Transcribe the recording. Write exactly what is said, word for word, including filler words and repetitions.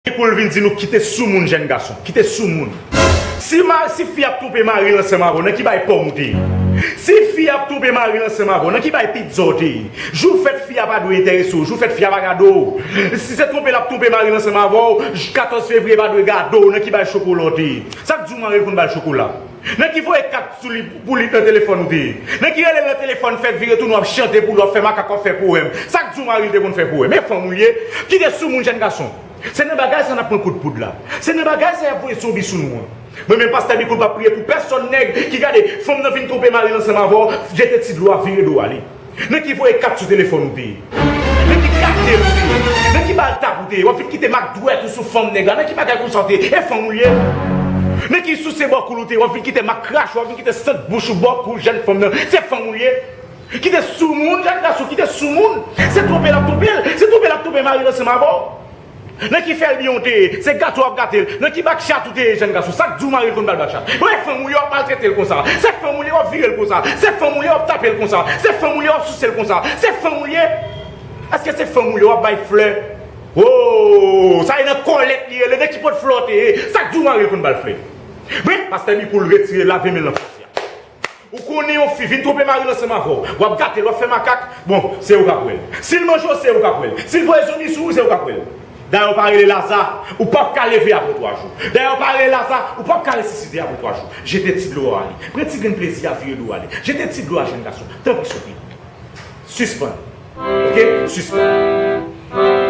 Pou l vin di nou kite soumoun, jèn gason, kite soumoun. Si, ma, si fi ap twonpe mari l ansanm avè w, nan ki bay pòm ou te ye? Si fi ap twonpe mari l ansanm avè w, nan ki bay pizza w te ye? Jou fèt fi a pa dwe enterese w, jou fèt fi a pa gade w. Si se twonpe l ap twonpe mari l ansanm avè w, katòz fevriye pa dwe gade w, nan ki bay chokola w te ye? Sa k di w mari l konn ba l chokola? Nan ki voye kat sou li, pou li nan telefòn ou te ye? Nan ki rele l nan telefòn, fè vire tounen w ap chante pou li, w ap fè makak, w ap fè powèm? Sa k di w mari l te konn fè powèm? E fanm ou l ye? Kite soumoun, jèn gason. Se nan bagay sa n ap pran kout poud la. Se nan bagay sa y ap voye zonbi sou nou an. Mwen menm, pastè Bicool, p ap priye pou pèsonn nèg ki gade fanm nan vin twonpe mari l ansanm avè w, jete ti dlo a, vire do w ale. Nan ki voye kat sou telefòn ou te ye? Nan ki gate l ou te ye? Nan ki ba l tap ou te ye? W ap vin kite mak dwèt ou sou fanm nèg la. Nan ki bagay konsa w te ye? E fanm ou l ye? Nan ki souse bò kou l ou te ye? W ap vin kite mak krache, w ap vin kite sant bouch ou bò kou jèn fanm nan. Se fanm ou l ye? Kite soumoun, jèn gason, kite soumoun. Se twonpe l ap twonpe l. Se twonpe l ap twonpe mari l ansanm avè w. Nan ki fè l byen w te ye? Se gate w ap gate l. Nan ki bak chat ou te ye, jèn gason? Sa k di w mari l konn ba l bak chat? Bon, e fanm ou l ye, w ap maltrete l konsa. Se fanm ou l ye, w ap vire l konsa. Se fanm ou l ye, w ap tape l konsa. Se fanm ou l ye, w ap souse l konsa. Se fanm ou l ye? Èske se fanm ou l ye, w ap bay flè? Oh, sa e nan kòlèt li rele. Nan ki pot flè w te ye? Sa k di w mari l konn ba l flè? Brèf, pastè Bicool retire, lave men l nan fòs. Ou konnen yon fi vin twonpe mari l ansanm avè w, w ap gate l, w ap fè makak, bon, se ou k ap wè l. Si l manje w, se ou k ap wè l. Si l voye zonbi sou ou, se ou k ap wè l. Dayè, w pa rele Laza, ou p ap ka leve apre twa jou. Dayè, w pa rele Laza, ou p ap ka resisite apre twa jou. Jete ti dlo a ale. Pran ti grenn plezi a, vire do w ale. Jete ti dlo a, jèn gason. Tanpri, souple. Sispann. Oke? Sispann.